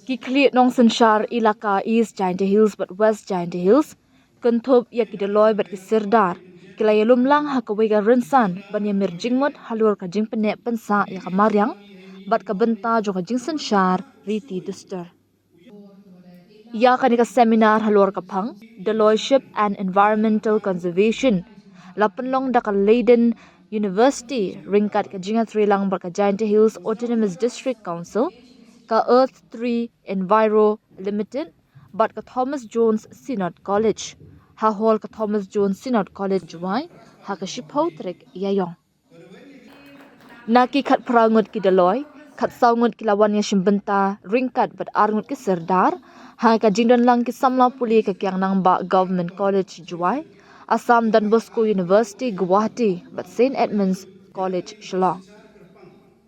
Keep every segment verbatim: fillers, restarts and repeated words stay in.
Ki khlieh nongsynshar Elaka East Jaintia Hills bad West Jaintia Hills, kynthup ïa ki Dolloi bad ki Sirdar, ki la ïalum lang ha kawei ka rynsan ban ïamir jingmut halor ka jingpynneh pynsah ïa ka mariang bad ka bynta jong ka jingsynshar riti dustur. Ïa kane ka seminar halor ka phang Dolloiship and Environmental Conservation la pynlong da ka Leiden University ryngkat ka jingïatreilang bad ka Jaintia Hills Autonomous District Council, ka Earth Tree Enviro Limited bad ka Thomas Jones Synod College, ha hall ka Thomas Jones Synod College, Jowai, ha ka shiphew tarik Ïaiong. Na ki khatphra ngut ki Dolloi, khatsaw ngut ki la wan ïashim bynta ryngkat bad ar ngut ki Sirdar ha ka jingdon lang ki samla pule ka Kiang Nangbah Government College, Jowai, Assam Don Bosco University, Guwahati, bad Saint Edmund's College, Shillong.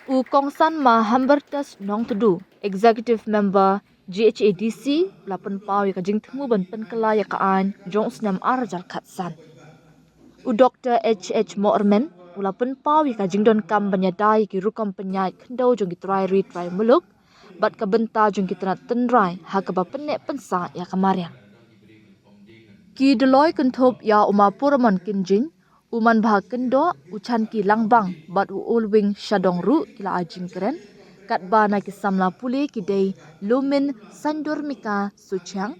U Kongsan Ma Hambertus Nongtdu, Executive Member, G H A D C, u la pynpaw ïa ka jingthmu ban pynkylla ïa ka aiñ jong u snem ar hajar khatsan. U Doktor H H Mohrmen u la pynpaw ïa ka jingdonkam ban ïada ïa ki rukom pynïaid khyndew jong ki trai ri trai muluk bad ka bynta jong ki tnat tynrai ha kaba pynneh pynsah ïa ka mariang. Ki Dolloi kynthup ïa u Ma Puramon Kynjing, u Manbha Kyndoh, u Chanki Langbang bad u Ulwing Shadong ruh ki la ai jingkren, katba na ki samla pule ki dei Lumin Sandurmika Suchiang,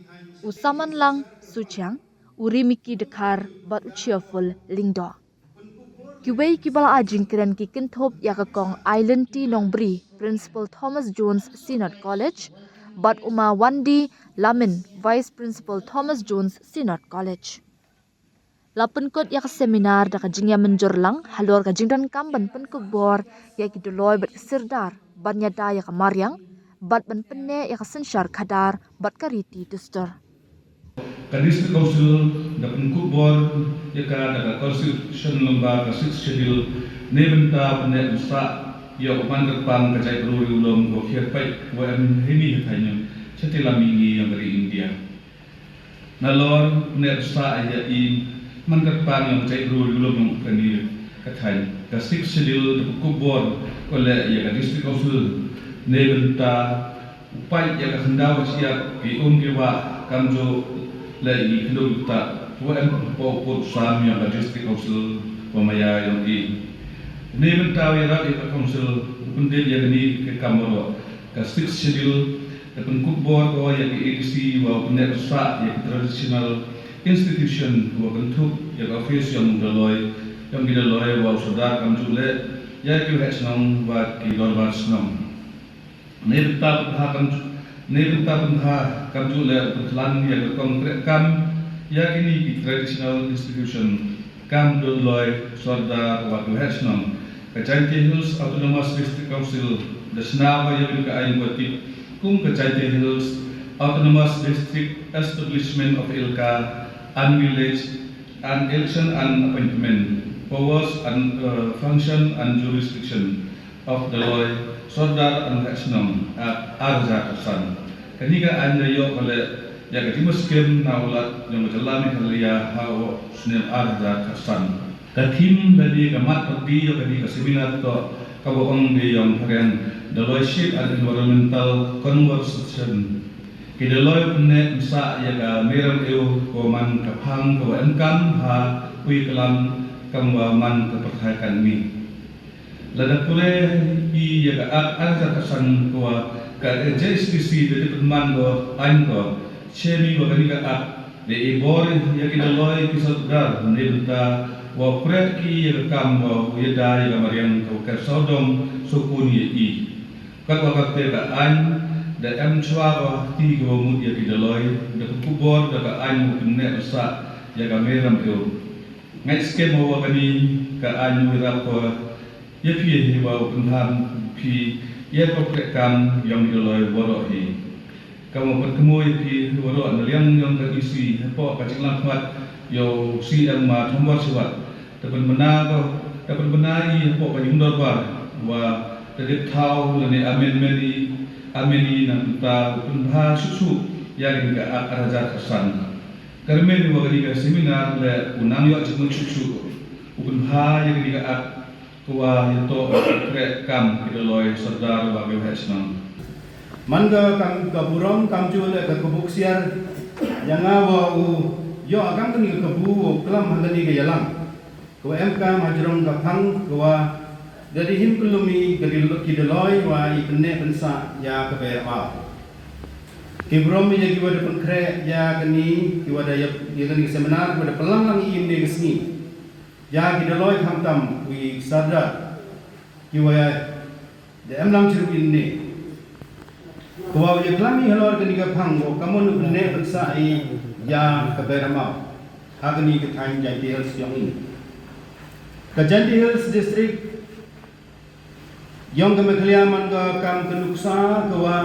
u Samanlang Suchiang, u Rimiki Dkhar bad u Cheerful Lyngdoh. Kiwei kiba la ai jingkren ki kynthup ïa ka Kong Ailynti Nongbri, Principal Thomas Jones Synod College, bad u Ma Wandi Lamin, Vice Principal Thomas Jones Synod College. La pynkut ïa ka seminar da ka jingïamynjur lang halor ka jingdonkam ban pynkupbor ïa ki Dolloi bad ki Sirdar ban ïada ïa ka mariang bad ban pynneh ïa ka synshar khadar bad ka riti dustur. Ka District Council da pynkupbor ïa ka da ka Constitution lyngba ka Sixth Schedule ne bynta pynneh pynsah ïa u man kyrpang ka jaitbynriew riewlum ko khier peit wa em heini ha thaiñ Shatila Mihngi ïong ka ri India. Nalor pynneh pynsah ïa i man kyrpang ïong ka jaitbynriew riewlum ïong kane ka thaiñ, ka Sixth Schedule da pynkupbor ko leh ïa ka District Council ne bynta u pait ïa ka khyndaw ka shyiap, ki um ki wah, kamjooh leh ïa ki khyndew ki ktah wa em hapoh u pud u sam ïong ka District Council wa maya ïong i. Ne bynta u ïarap ïa ka Council u pyndep ïa kane ka kam waroh, ka Sixth Schedule da pynkupbor ko ïa ka A D C wa u pynneh pynsah ïa ka traditional institution wa kynthup ïa ka office ïong u Dolloi, ïong ki Dolloi wa u Sordar, kamjooh leh ïa ki waheh shnong wa ki dorbar shnong. Ne bynta pynbha kam, ne bynta pynbha kamjooh leh u pynkhlan ïa ka kong kreh kam ïa kine ki traditional institution kam u Dolloi, Sordar wa ki waheh shnong, ka Jaintia Hills Autonomous District Council da shna ïa kane ka aiñ wa tip kum ka Jaintia Hills Autonomous District Establishment of Elaka and Village and Election and Appointment Powers and, uh, Function and Jurisdiction of Dolloi, Sordar and waheh shnong, Act ar hajar khatsan. Kane ka aiñ da ïoh ka leh ïa ka jingmut skhem na u Lat ïong ka jylla Meghalaya ha u snem ar hajar khatsan. Ka theme lane ka mat pyrdi ïa kane ka seminar toh kaba ong da ïong phareng Dolloiship and Environmental Conservation. Ki Dolloi u pynneh pynsah ïa ka mei rem ew ko man ka phang kawa em kam ha u ïalam kam wa man ka pyrthai katni. Lada pule ïa ka Act ar hajar khatsan ko wa ka J H D C da dei pynman ko aiñ ko, shemi wa kane ka Act da i bor ïa ki Dolloi ki Sordar ne bynta wa kreh ki ïa ka kam wa u ïada ïa ka mariang kawa ker sawdong sawkun ïa i. Katwa katte ka aiñ da em shuwa ka kti kawa mut ïa ki Dolloi da ka khubor da ka aiñ u pynneh pynsah ïa ka mei rem ew. Nga ngeit skhem wa kane ka aiñ u ïarap ko ïa phi hi wa u pynham phi ïa ka kreh kam ïong ki Dolloi waroh hi. Ka mut pat ka mut ïa phi waroh na liang ïong ka D C hapoh ka jinglang khmat ïa u C M ma Thombor Shiwat. Te pynbna ko, te pynbna i hapoh ka jingdorbar wa te dep thaw lane amendment i, amend i na bynta u pynbha shuh shuh ïa kane ka Act ar hajar khatsan. Kyrmen wa kane ka seminar leh u nang ïoh jingmut shuh shuh u pynbha ïa kane ka Act kawa ïatoh ïa ka kreh kam ki Dolloi Sordar wa ki waheh shnong. Man ka kam ka burom kam ju leh ka kabu ksiar ïa nga wa u ïoh kam kane ka kabu u klam ha kane ka ïalang. Ka wa em kam ha jrong ka phang ka wa da dei him kulumi ka dei ki Doloi wa i pynneh pynsah ïa ka bai rama. Ki burom ïa ki wa da pynkhreh ïa kane ki wa da ïa kane ka seminar ki wa da pynlang lang i ïa kane ka sngi. Ïa ki Doloi khamtam wi Sardar ki wa da em lang chirup ïa kane. Ka wa ïa klam i halor kane ka phang wa ka mon u pynneh pynsah i ïa ka bai rama. Ha kane ka thaiñ Jaintia Hills ïong i. Ka Jaintia Hills District ïong ka Meghalaya man ka kam ka nuksa ka wa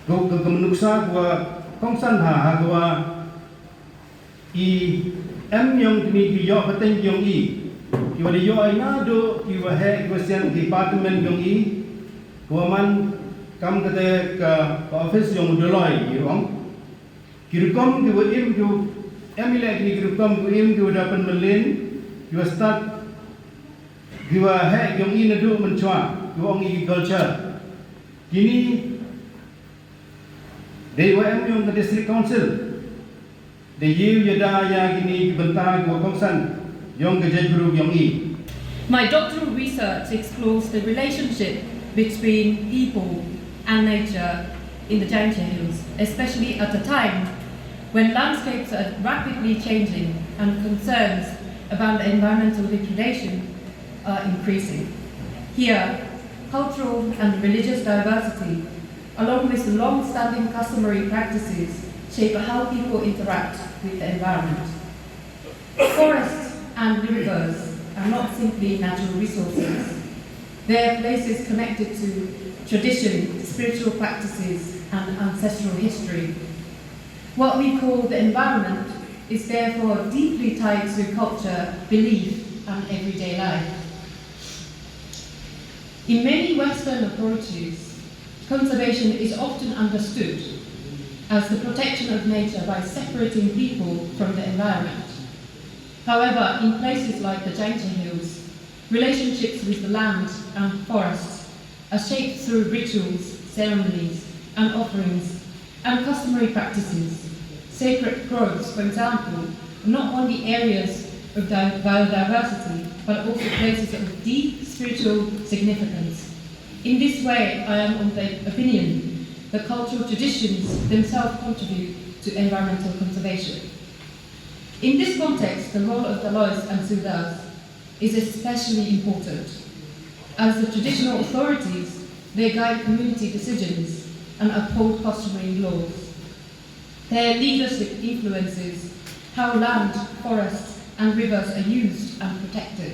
ka ka nuksa ka wa kongsan ha ha ka wa i em ïong kini ki ïoh pateng ïong i ki wa da ïoh ai na do ki wa he ki wa sian ki department ïong i ka wa man kam ka te ka office ïong u Doloi i ong. Ki rukom ki wa im ki wa em i leh kini ki rukom ki wa im ki wa da pynmlien ki wa stad ki wa he ïong i na do mynchwa ki wa ong i culture. Kini dei wa em ïong ka district council. Dei ïa da ïa kini ki bynta ki wa kongsan ïong ka jaitbynriew ïong i. My doctoral research explores the relationship between people and nature in the Jaintia Hills, especially at a time when landscapes are rapidly changing and concerns about environmental degradation are increasing. Here, cultural and religious diversity, along with long-standing customary practices, shape how people interact with the environment. Forests and rivers are not simply natural resources. They are places connected to tradition, spiritual practices, and ancestral history. What we call the environment is therefore deeply tied to culture, belief, and everyday life. In many Western approaches, conservation is often understood as the protection of nature by separating people from the environment. However, in places like the Jaintia Hills, relationships with the land and forests are shaped through rituals, ceremonies, and offerings, and customary practices. Sacred groves, for example, are not only areas of di- biodiversity but also places of deep spiritual significance. In this way, I am of the opinion that cultural traditions themselves contribute to environmental conservation. In this context, the role of Dolois and Sudars is especially important. As the traditional authorities, they guide community decisions and uphold customary laws. Their leadership influences how land, forests, and rivers are used and protected,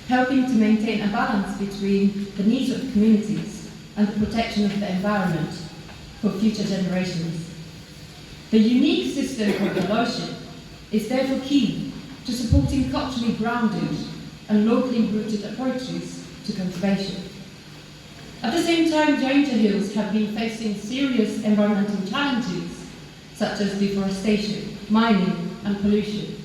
helping to maintain a balance between the needs of communities and the protection of the environment for future generations. The unique system of fellowship is therefore key to supporting culturally grounded and locally rooted approaches to conservation. At the same time, Jaintia Hills have been facing serious environmental challenges such as deforestation, mining, and pollution.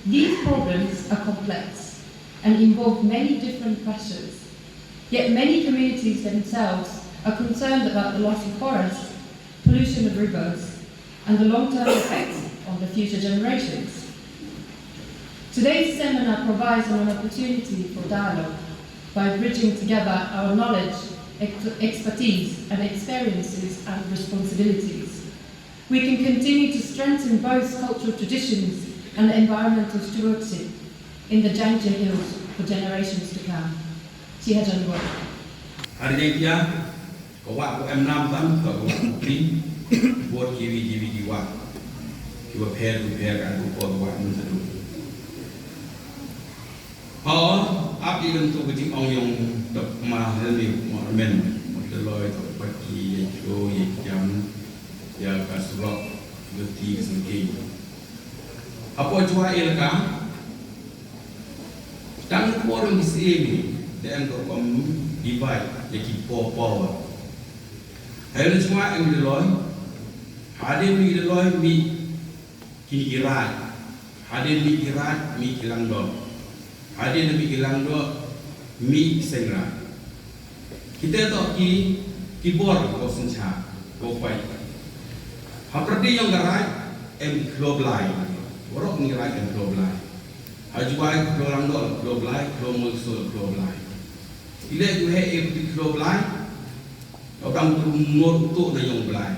These problems are complex and involve many different pressures. Yet many communities themselves are concerned about the loss of forests, pollution of rivers, and the long-term effects on the future generations. Today's seminar provides an opportunity for dialogue by bridging together our knowledge, ex- expertise, and experiences and responsibilities. We can continue to strengthen both cultural traditions and environmental stewardship in the Jaintia Hills for generations to come. Chi hajan wak. Hari Jaintia, ka wak ko em nam tam, ka wak ko pri, bot kiwi kiwi kiwa. Kiwa pher tu pher ka tu ko wak mun satu. Haw, ap i lem tu ka jingong ïong dok ma helmi mo men, mo Doloi tu pat ki ïa kro ïa jam, ïa ka surok, ïa ti ka sengkei. Hapoh jua ïa ka, tang por ngi siem ni, da em ka kom divide, ïa ki por power. Hai le jua em Doloi, hadien mi Doloi mi kini ki raid. Hadien mih ki raid, mih ki langdoh. Hadien mih ki langdoh, mih ki seng raid. Kita toh ki Ki bor ko synshar ko pait. Ha pyrdi jong ka Raid em ki khloo Blai. Baroh ki Raid em khloo Blai. Ha Jwai khloo Langdoh khloo Blai, khloo Mynsur khloo Blai. Ile ku he e ki khloo Blai. Ka dang tu mor uto na jong Blai.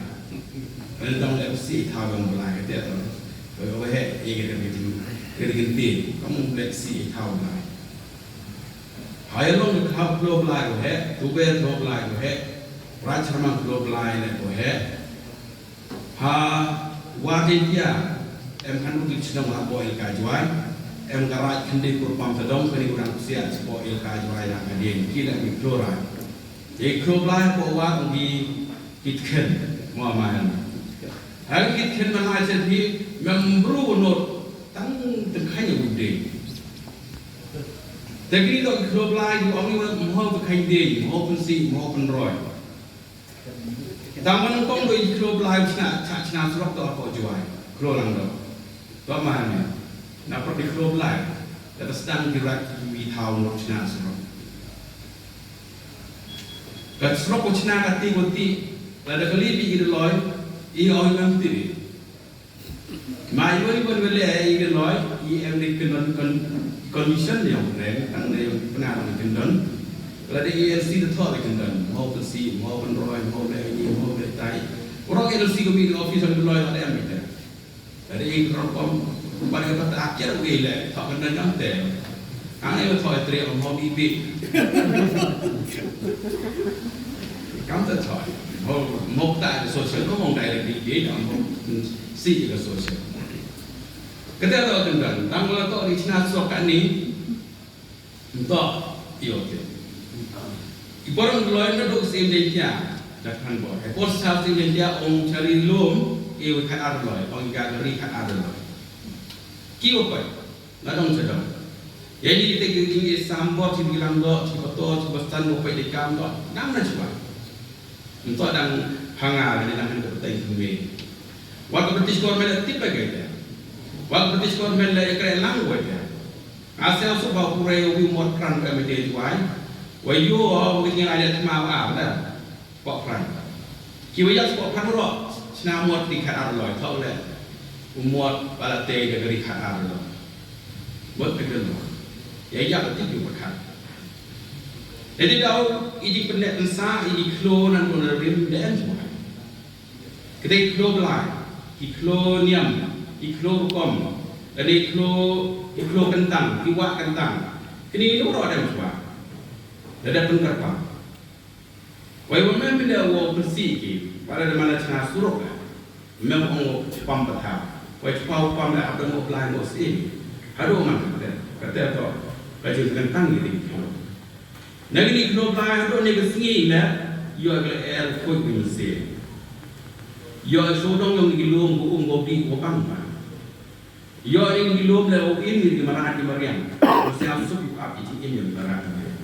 Ka dang le si thaw jong Blai ka te to. Ka he e ka dang tu ka dang tu ka mung le si thaw Blai. Hai long ka khloo Blai ko he, tu be khloo Blai ko he. Raj Sharma khloo Blai ne ko he. Ha Wah Deitia em khan u ki chnong ha Poh Ilka Jwai. Em ka Raid Khyndai Kur Pam Tadong kani u dang sia Poh Ilka Jwai na ka dien ki la ki khloo Raid. Ye khloo Blai ko wa ki ki tkhen mo ma han. Ha ki tkhen ma na chen hi mem bru not tang tang khan u dei. Te kini to ki khloo Blai ki ong ni mo tang khan dei mo pynsi mo pynroi. Tang ban kong doi khloo Blai chna cha chna surok to ko Jwai khloo Langdoh. To ma ne na pyrdi khloo Blai. Kata sdang ki Raid ki wi thaw mo chna surok. Ka surok ko chna ka ti ko ti la da kali bi i loi i oi ngam ti. Mai wei wei wei le i ke loi i em de kendon kon condition ne ong ne tang ne pna ne kendon. La de i si de tho de kendon mo ke si mo ken roi mo le ni mo le tai. Orang i si ko mi office de loi la de em de. La de i rong kom ba de ta akhir wei le tho kendon jam te. Ang ai thoi tre ong hom ipi. Kam ta thoi. Mo mo ta social no mong dai le bi bi ong hom si ka social. Kata to kan dan tang la to ri chna so ka ni. Nto io te. I borong loi na duk sim de tia. Da kan bo. E por sa sim de tia ong chari lum i wi khat ar loi ong ga ri khat ar loi. Ki o pai. Nga dang sedang. Ia ni kita kini kini sambor sini bilang do, sini betul, sini bestan mau pai dekam do. Dang na cuba. Untuk dang hangar ni dang hendak betai kumi. Waktu British government tip bagai dia. Waktu British government le kere lang gue dia. Asal sebab pura ubi mot kran ke mete tuai. Wayo, mungkin ada tema apa dah. Pok pran. Ki wa yak pok pran ro. Sna mot di khat ar loi thok le. U mot bala te de gari khat ar loi. Mot pe lo. Ya yak ti ju pakat. Jadi dau i ji penek pensa i ji klo nan pun rim den semua. Kedai klo belai. Ki klo niam. Ki klo rukom. Kedai klo, ki klo kentang. Ki wak kentang. Kini lu ro dem semua. Dada pengkerpa. Wei wa mem bile wa pynsi ki, wa da mala chna surok la. Mem ong wa pam patha. Wei chpa wa pam la abdang wa blai wa si. Hadu man kate, kate to, ka jing kentang ni ding kilo. Nagi ni kilo blai hadu ni ka sngi la, yo ka er koi bin si. Yo sodong yong ni kilo ngo ong ngo bi wa pang pa. Yo in ki lum le o in ki marat ki mariang. Ko siam suk yu ap ki in ki marat ki mariang.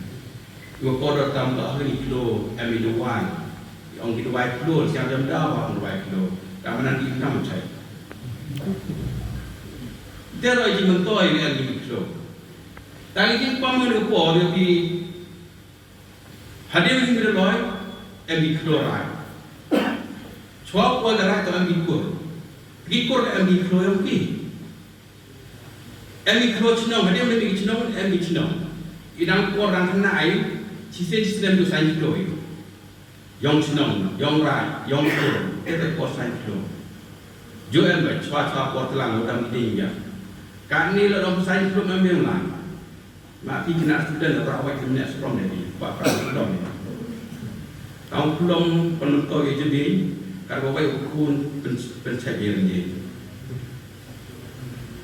Yo kodo tam ba hli klo em i dawai. Ong ki dawai klo siam jam da ba ong dawai klo. Tam nan ki tam chai. Te roi ki mentoi em ki klo. Tang ki pam ni ko yo ki Hadien ki mira loi, em ki khloo rai. Chwa poi ka rai to em ki kur. Ki kur ka em ki khloo yong ki. Em ki khloo chnong, hadien em ki chnong, em ki chnong. I dang por dang khynnah ai, chisien chisien em ju sain khloo i. Yong chnong, yong rai, yong kur, te te por sain khloo. Ju em ba chwa chwa por tlang u dang ki ding ya. Kani la dang sain khloo em yong lai. Ma phi khynnah student ba wai khynnah strong ne phi, ba pra strong ne. Tang kulong pynmynto ïa jadei, kar ba wai u khun pyn-, pynchai ïa jadei.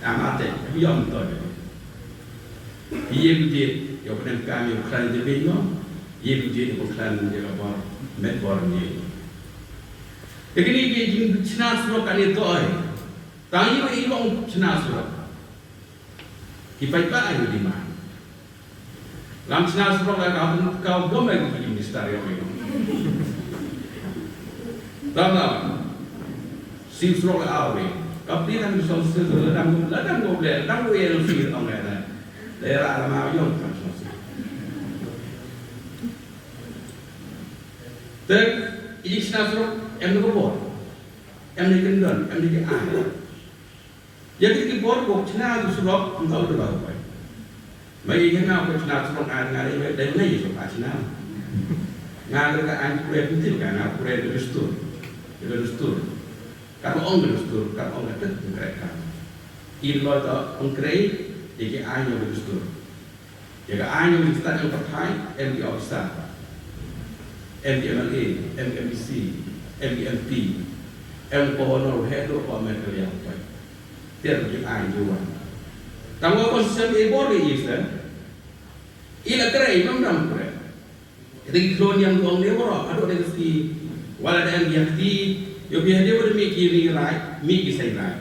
Ama te, u ïa mynto ïa. Ïa jadei, ïa pynang kam ïa khlaiñ jadei no, ïa jadei ïa pynkhlan ïa ka bor, met bor ne. Te kine ki jingchna surok kane to ai. Tang ïa i long chna surok. Ki paidbah ai u demand. Lam chna surok la ka, ka bom ai ki minister ïa u. Dang la. Sim surok la au ri. Ka pli dang song sil la dang, la dang go ble, dang go ïa sir ong ïa la. Dei ra la ma yong kan song sil. Te, i jingshna surok, em da ka bor, em da ka kyndon, em da ka aiñ. Ïa kito ki bor, ko shna tu surok, ym tau da ba ko pai. Mai ïa nga ko shna surok, nga nga dei dei ngai surok ka shna. Nga da ka aiñ pure pyntil ka, nga pure da dustur. Da dustur. Ka ong da dustur, ka ong da tek pynkreh ka. Ki loi to pynkreh ïa ki aiñ da dustur. Ïa ka aiñ ïa u stad ïa u pathai, em ki officer, em ki M L A, em ki M D C, em ki M P, em u Governor, u Head of Government ka liang pai. Ter ki aiñ ju wan. Tang wa constitution e bor ki isa. Ila kre, imam dam kre. Kita ki khlon yang duong ne wara, ado de ki. Wala da em yak ti, yo bi hade wada mi ki ri rai, mi ki sai rai.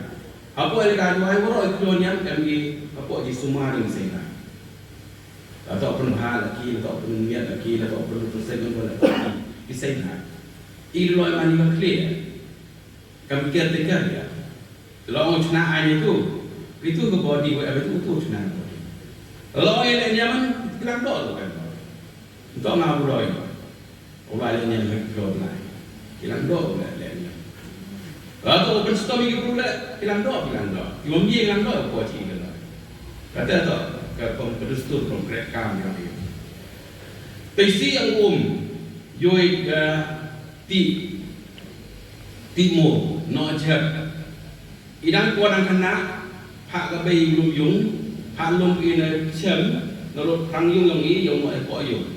Apo el ka duai wara ki khlon yang em ki, apo ki sumar yang sai rai. La toh pynbha la ki, la toh pynmiat la ki, la toh pynpynsen la ki, ki seng ha. I loi mani ka clear. Kam caretaker ïa. La ong shna aiñ itu. Itu ka body, whatever itu, itu shna ka body. La ong ïa leh niam, ki lang doh tu kan. Nto nga u loi. U loi leh niam ha ki khlon lai. Ki lang doh leh, leh niam. La to open storm ki pule, ki lang doh, ki lang doh. Ki wam ye ki lang doh, ko chi ki lang. Kata to, ka pom ka dustur, pom kreh kam ki lang. Te shi ang um, yoi ka ti, ti mo, no jep. I dang kwah dang khynnah, phah ka bei lum yung, phah lum i na chem, na lut phrang yung yung i, yung mo e ko yung.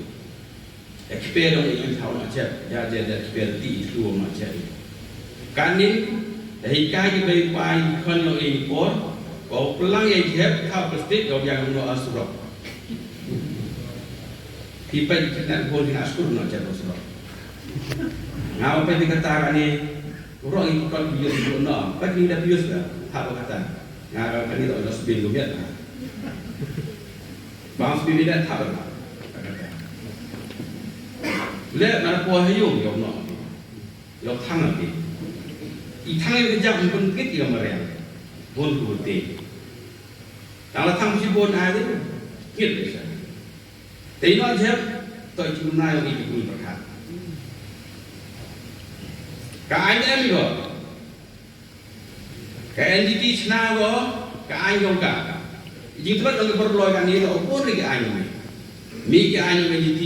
E kpe dong i em thaw na chet, ja je de kpe ti i tlu na chet. Kanin, da hikai ki bei pai khon long i por, ko pelang i jep thaw plastik ko yang no asuro. Pi pai ki na bon na asuro na chet asuro. Nga pai di kata ni, uro i kon bius no, pai ni da bius da, thaw kata. Nga kan ni da spin ko biat. Bang spin ni da thaw. Le mana po hayung yo no. Ïa u thang ati. I thang ïa ka jam pynpit ïa ka mariang. Bun ku te. Tang la thang shibun ai de. Kit de sa. Te ïa u jep to i chuna ïa i pun pyrkhat. Ka ai em ïa. Ka N G T shna ko, ka aiñ jong ka. Jingtbit jong ki paralok kane to bun ri ki aiñ jong ki. Mi ki aiñ jong ka N G T,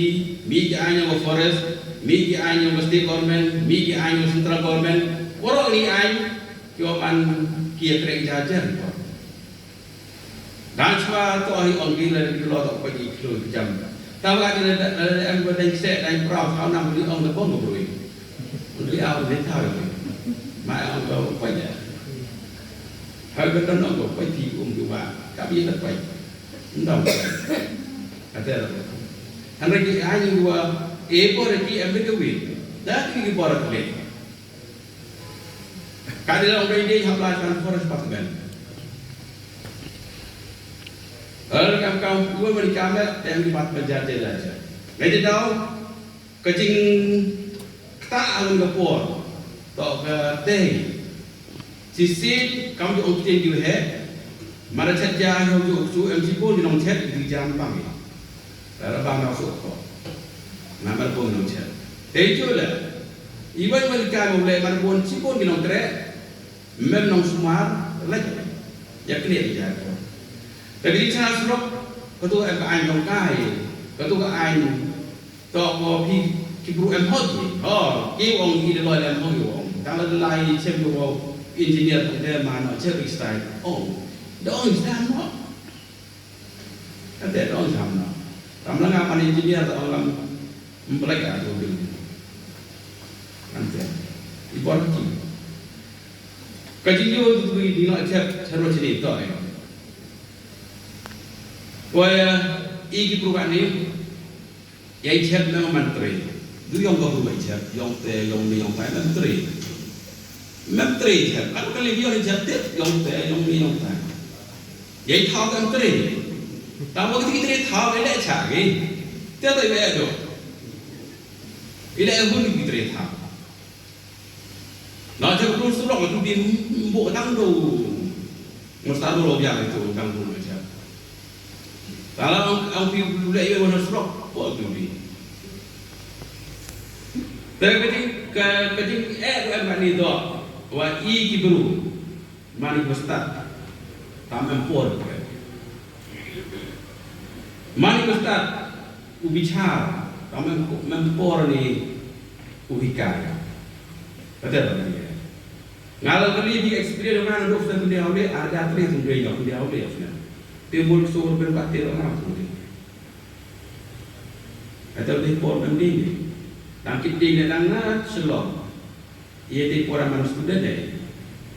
mi ki aiñ jong ka forest, mi ki aiñ jong ka state government, mi ki aiñ jong ka central government. Baroh ki aiñ ki wan ki ïatrei jar jar ko. Dang shuwa to hi ong ki la ki lo to pa ki khlun ki jam. Ta ba ki la da em ba dang se dang prau thaw nam ki ong da bong ka brui. Ri au de thaw. Ma ong ko pa ya. Hal ba tan ong ko pa ti um ki wa. Ka bi la pa. Ndam. Ate la. Han ra ki ai wa e por ki em de ki wi. Da ki por ki. Ka dei long dei dei hap lai kan forest department. Hal kam kam ua mari kam da tem di bat bajar dei la ja. Ngai dei dau ka jingkta ang ka por to ka tei. Sisi kam ju ong ktien ju he. Mara chat ja hau ju su em si pun di nong chat di jam pang. Lada ba nang suk ko. Namar bun nang chet. Te ju le. Iwan wan ka mo le mar bun chi bun ki nong tre. Mem nong sumar le. Ya kne di ja ko. Te di cha surok ko tu em ka ain nong kai. Ko tu ka ain to ko phi ki bru em hot ni. Ho, ki ong i de lo em hot ong. Tang le lai chem ko engineer de ma no che ri stai. Ong. Dong stai mo. Kata dong jam na. Ram langa pan engineer ta lam mblek a tu ding. Ante. I bor ki. Ka jingyo tu tu di no chet chero chini to ai. Ko ya i ki pru ni. Ïa i chep mem man trei. Du yong ka bru i chep, yong te, yong ni, yong tai, mem trei. Mem trei i chep. Kan ka le yong i chep te, yong te, yong ni, yong tai. Ïa i thaw kan trei. Ta mo ki trei thaw ka le cha ki. Te ta i le do. I le hun ki trei thaw. Na jong tu surok tu din mbo dang do. Mustah do lo biang itu dang do na jong. Kalau ang ang pi le ye wana surok po tu din. Te ka jing, ka, ka jingeh ruh em kane, to, wa i ki bru, mane ki bastad, tam em por. Mane ki bastad, u bichar, tam em, em por ne u hikai. Kata ba kane. Nga la kali di experience nga na duk sa kundi awle, arga tre kundi awle, kundi awle. Te bol so ben ba te la kundi. Kata dei por dang ding. Dang kit ding dang na Shillong. Ïa dei por man student dei.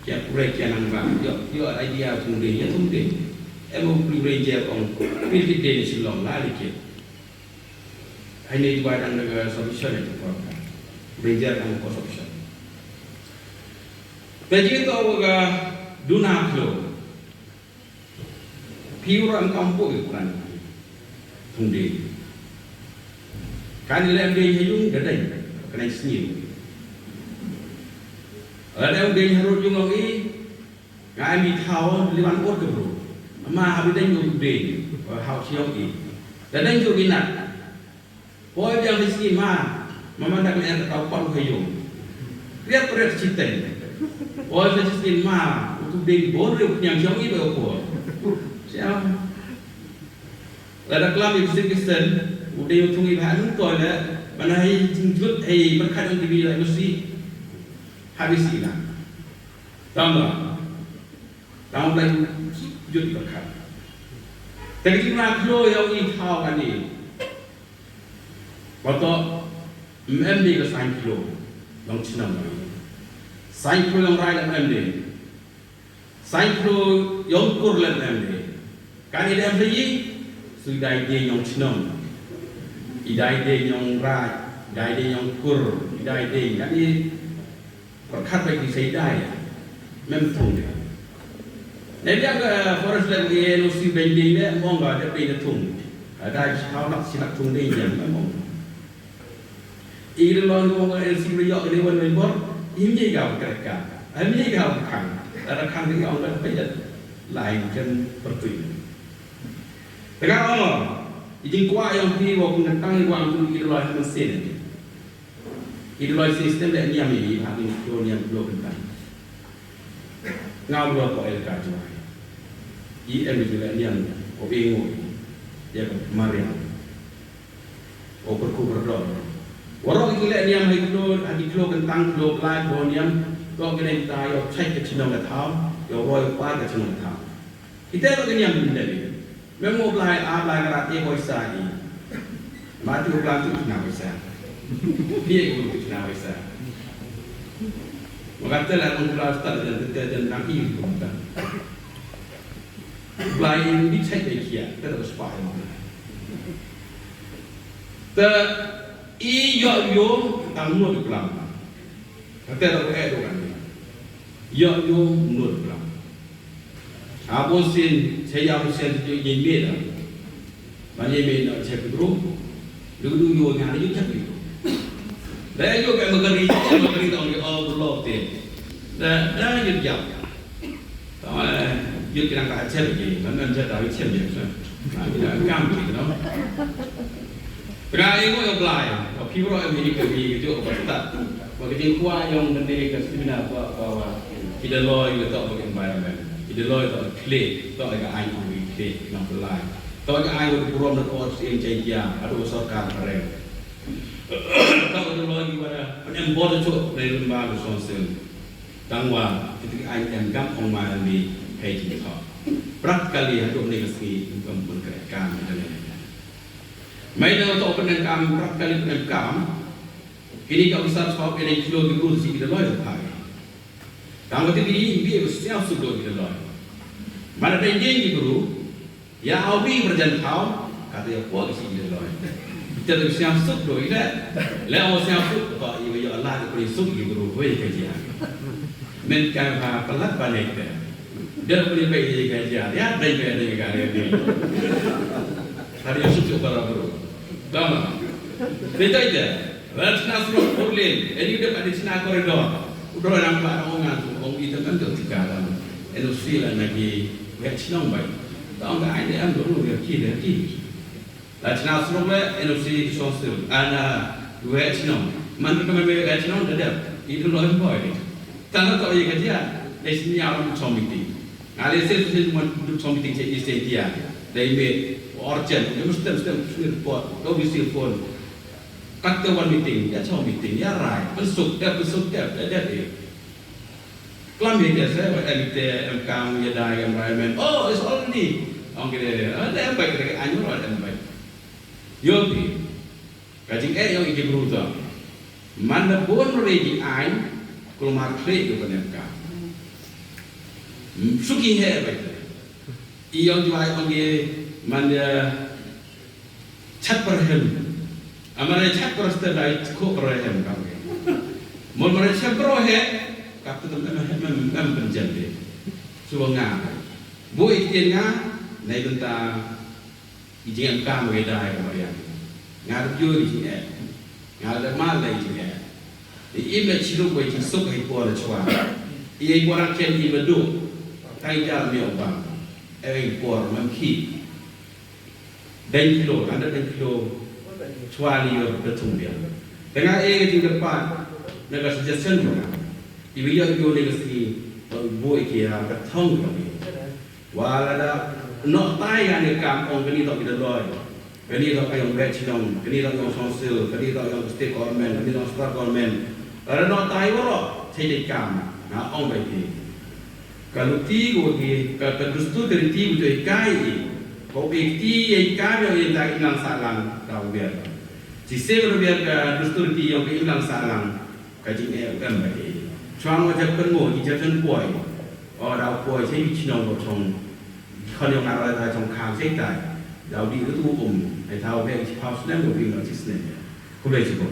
Kia pure kia nang ba. Ïoh, ïoh idea tung ding, ïa tung ding. Em u Blue Ranger ong pil kit ding Shillong la li kit. Hai ni dua dang na solution itu por. Ranger dang ko solution. Te jingto wa ga duna klo. Phi ruh em kam buh ïa u plan. Thung dei. Kan lem dei ha ïung da dei. Ka dei sniew. La dei dei ha rud ïung ong i. Nga em i thaw li wan ot ka bru. Ma ha bi dei ïung dei. Ha u sniew i. Da dei ïung i nat. Poi biang di sien ma, ma man dak leh ka tau pat u ha ïung. Riat riat siteng. Poi sa sien ma, u tu dei bor riu nyam jong i ba u poi. Siam. Lada klam i bisi kisen, u dei u thung i ba anu toi le, mana hi jingjut hi berkat yang dibi lai mesti. Habis ina. Tama. Tama lai jut berkat. Tapi kita nak keluar yang i thaw kani. Pato, em em dei ka saiñ khloo, long chnong. Saiñ khloo long rai long em dei. Saiñ khloo long kur long em dei. Kan i dei em dei, su i dei dei long chnong. I dei dei long rai, i dei dei long kur, i dei dei, kan i Pyrkhat ba ki sei dai. Mem thung de. Ne biang ka forest land ki N O C bending de mong ba de pei de thung. Ada hau lak si lak thung de jam mem mong. I de lon mong N O C ba yok de wan wan bor. Im ye ga ka ka. Im ye ga ka khang. Ada khang de ong ba pei de. Lai ken pertui. Tengah ong. I jingkwah yang pi wa kun tang wa kun i de lon men sen. I de loi system leh niam i ha ki khloo niam khloo kyntang. Nga u loi ko el ka jwai. I em i leh niam ko i ngoi. Ïa ko mariang. Ko kyrkhu kyrdor. Waroh ki leh niam ha ki khloo, ha ki khloo kyntang, khloo blai, khloo niam. Ko ki neng ta ïoh check ka chnong ka thaw, ïoh roi u par ka chnong ka thaw. Kita tu kenyang benda ni. Mem mo blai a blai ka rat e poisa ni. Mati u blai tu kena poisa. Dia guru tu kena poisa. Maka telah mengkura start dan telah dan nak i pun kan. Blai ni di check dia kia, kita tak sepak yang mana. Te i yo yo tang mo di pelang. Kata tak eh tu kan. Yo yo mo di pelang. Abo sien, saya abo sien tu ye me da. Ban ye me da che bro. Lu du yo nga ni che bro. Da yo ka magari, magari dong yo bro te. Da da yo jap. Ta yo kira ka che bro. Ban ban che da che bro. Na ya kam ki no. Tengah ïa ngo ïa u Blai, ba phi baroh em hi ka ri ka jong ka batai. Ba ka jingkwah ïong kane ka seminar ba, ba, ba ki Daloi ïa ka tok ba ka environment. Ki Daloi tok ka khlieh, tok ka aiñ ong ki khlieh, nong Blai. Tok ka aiñ ba ka burom na ka or siem Jaiñtia, haduh ka sorkar Phareng. Tok ka Daloi ki wada, ban em bor da chok na lyngba ka Council. Tangwa, kita ki aiñ em gam ong ma ni hei jingthok. Practically haduh ne ka sngi, kum pun ka kam ita ne. Mai na to pyndonkam, practically pyndonkam. Kini ka officer spa kini kilo ki bru si ki Daloi thai. Tang wati bi bi siam suk do ki Daloi. Mana dei dei ki bru. Ya au bi berjan thau kata ya po ki si ki Daloi. Kita tu siam suk do ida. Le au siam suk to i wa ya Allah ki bru suk ki bru hoi ka jia. Men ka ha palat ba ne ka. Dia bru bai ka jia. Ya dai bai dai ka ne. Hari suk suk para bru. Dama. Dei dei dei. Lada chna surok four lane, eni u dep adi chna corridor. U dor nang ba nang ong ngan tu, ong i tang kan tu tika kan. N O C la na ki wei chnong bai. Ta ong ka ai ne am dor ru ya ki ya ki. La chna surok le N O C ki song sil. Ana wei chnong. Man ka man me ka chnong da dep. I du loi boy. Tang ka to i ka dia. Dei sniaw ram chong meeting. Nga le se se man du chong meeting che i se dia. Dei me urgent. Dei mesti mesti mesti report. Dei mesti phone. Kat ka wan meeting, ya chong meeting, ya rai. Pensuk dep, pensuk dep, dep dep. Klam ye ke se wa em te em kam ye dai environment. Oh, it's already. Ong ke de, ah, de em bai ke de anyu ro em bai. Yo pi. Ka jingeh yong i ki bru to. Man da bon re ki ain, kulmar khle ke ban em kam. Suki he bai. I yong ju ai ong ke man ya chat per hem. Amare chat per ste dai ko per hem kam ke. Mon mare chat per he. Kap tu em em em em penjam de. Suba nga. Bu i tien nga. Nai benta. I jing em kam ke dai ka mariang. Nga rup yo i jing eh. Nga le mal le i jing eh. I im le chiru ko i jing suk hai por le chwa. I hai por aken i madu. Tai ja mi obang. Eh hai por mam ki. Deng kilo, anda deng kilo. Chwa ni yo da thung dia. Tengah eh ka jingkyrpad na ka suggestion mo ka. I bi yo yo ni ka sngi. Bo i kia ka thong ka ni. Wa la da noh tai ka ni kam ong ka ni to ki da loi. Ka ni to ka yong bad chnong, ka ni to yong council, ka ni to yong state government, ka ni to state government. La da noh tai wa ro, thei dei kam. Na ong bai ti. Ka luti ko ki, ka, ka dustur ka riti ko joi kai i. Ko ki ti i kai i, i da i nang sa lang ka u biar. Ci se ko biar ka dustur riti yong i nang sa lang ka jing e em ba ki. Chuang wa jap kan mo i jap kan poi. O da poi se i chnong ko chong. Kon yong ara da chong khang se tai. Da di ko tu um. Ai thau be i pau snem ko bi no ci snem. Ko be ci ko.